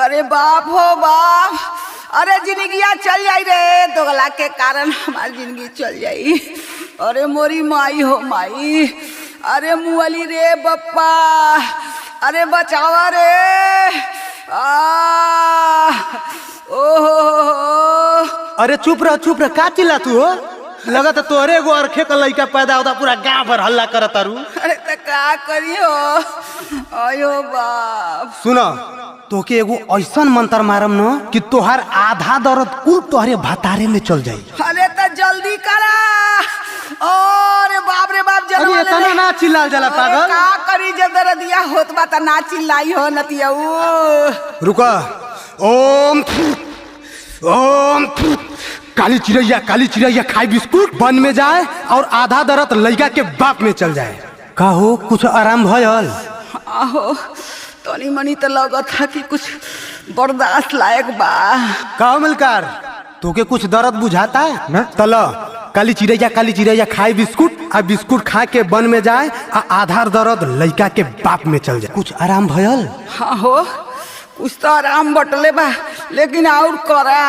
अरे बाप हो बाप, अरे जिंदगिया चल जाई रे, दोगला के कारण हमार जिंदगी चल जाई। अरे मोरी माई हो माई, अरे मुअली रे बप्पा, अरे बचावा रे, आ ओ हो हो। अरे चुप रह चुप रह, का चिल्ला तू हो? लगत तोहरे एगो अरखे का लइका पैदा होता पूरा गांव भर हल्ला करत तारू। अरे त का करी हो, आयो बाप। सुन, तोके एगो ऐसन मंत्र मारम न कि तोहार आधा दर्द कुल तोहरे भतारे में चल जाई। अरे त जल्दी करा। अरे बाप रे बाप, अरे जनवा ले इतना ले। ना चिल्लाल जाला अरे पागल। का करी जब दर्दिया होत बा त ना चिल्लाई हो नतिया ऊ। रुका, ओम ओम काली चिड़ैया काली चिड़ैया खाई बिस्कुट बन में जाए और आधा दर्द लइका के बाप में चल जाए। का हो, कुछ आराम भयल? आहो, तनी मनी त लगत था कि कुछ बर्दाश्त लायक बा। का हो मिलकार, तोके कुछ दर्द बुझाता है ना। तल काली चिड़ैया खाई बिस्कुट आ बिस्कुट खा के बन में जाए आ आधार दर्द लइका के बाप में चल जाए। कुछ आराम भयल? हाँ हो, कुछ तो आराम बटले बा, लेकिन और करा।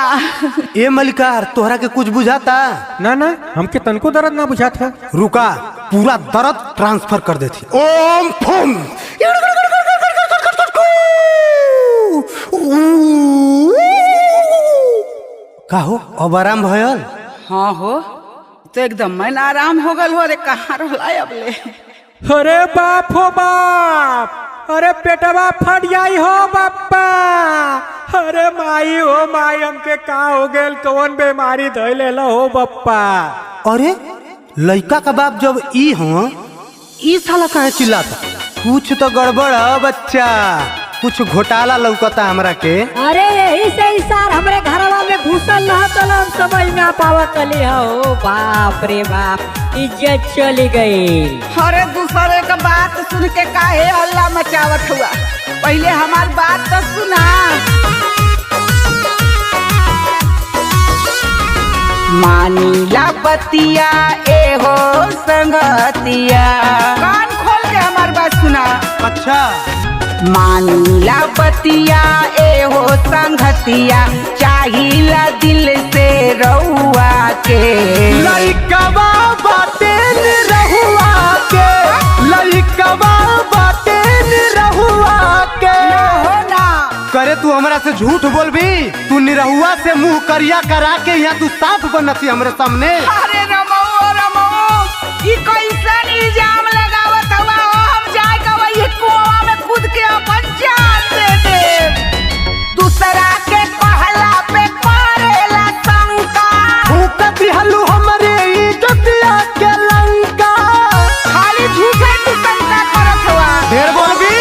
ए मलिकार, तोहरा के कुछ बुझाता? ना ना, हमके तनको दर्द ना बुझात है। रुका, पूरा दर्द ट्रांसफर कर देती। ओम फुम। का हो, अब आराम भयल? हाँ हो, तो एकदम मन आराम हो गल हो। अरे कहाँ रहला अब ले। अरे बाप हो बाप, अरे पेटवा फट जाई हो बापा। अरे माई हो माई, हमके का हो गेल, कौन बीमारी धइले ला हो बप्पा। अरे लइका का बाप जब ई हो, ई साला काहे चिल्लाता? कुछ तो गड़बड़ है बच्चा, कुछ घोटाला लौकता हमरा के। अरे यही से ई सार हमरे घरवा में घुसल रहा तो हम समझ ना पावत रही हो। बाप रे बाप, इज्जत चली गई। अरे दूसरे का बात सुन के काहे हल्ला मचावत हुआ? पहले हमार बात तो सुना। मानीला बतिया ए हो संगतिया, कान खोल के हमार बात सुना। अच्छा। मानीला बतिया ए हो संगतिया, चाहिला दिल से रउआ के। लइकवा बाटे रहुआ के, लइकवा बाटे रहुआ के। ना हो ना। करे तू हमरा से झूठ बोलबी? तू निरहुआ से मुंह करिया करा के यहाँ तू साफ बनती हमरे सामने। अरे रमऊ रमऊ, ई कैसन इल्जाम लगावत हवा हो? हम जाए के वही कुआं में कूद के अपन जान दे देब। दूसरा के कहला पे करेला शंका, फूक दिहलू हमरे इज्जतिया के लंका। खाली झूठे तू शंका करत हवा। ढेर बोलबी?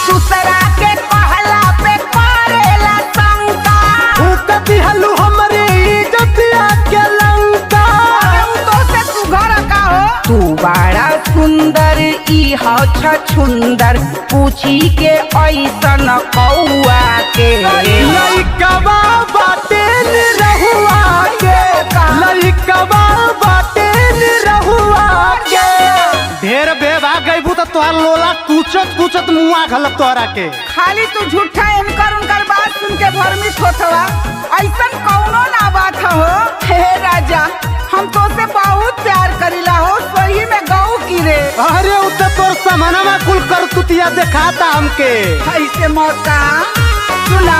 दूसरा के कहला पे करेला शंका, फूक दिहलू हमरे इज्जतिया के लंका। अरे उ तो से तू घर का हो। तू बड़ा सुंदर ई हौ छछुंदर, पूछी के ऐसन कौआ के। लइकवा बाटे रहुआ के, लइकवा बाटे रहुआ के। ढेर बेवा गईबू तो तोहार लोला कुचत कुचत मुआ घलत तोहरा के। खाली तू झूठा इनकर उनकर बात सुन के भ्रमित होत हवा, ऐसन कौनो ना बात हो। हे राजा, हम तो से बहुत प्यार करीला हो, सही में गऊ की रे। अरे उ तो तोर समानमा कुल करतुतिया देखाता हमके। ऐसे मौका सुना।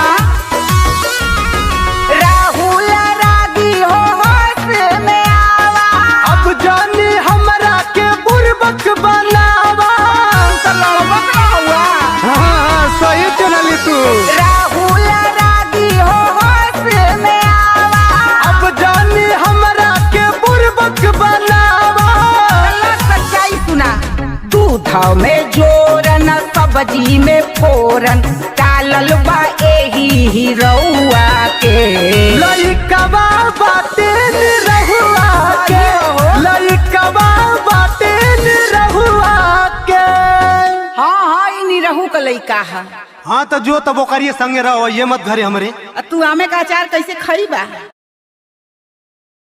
राहुल रागी हो होश में आवा, अब जानी हमरा के बुरबक बनावा। तो लड़बक ना हुआ। हाँ हाँ, सही चुनली तू। राहुल रागी हो होश में आवा, अब जानी हमरा के बुरबक बनावा। अल्लाह सच्चाई सुना। दूध में जोरन सब्जी में फोरन, डालल बा एही हिरौआ के। लइकवा बाटे रहुआ के, लइकवा बाटे रहुआ के। हाँ हाँ, ई निरहू का लइका है। हाँ तो जो तब ओकरिए संगे रहो, ये मत घरे हमरे। आ तू आमे का अचार कैसे खई बा?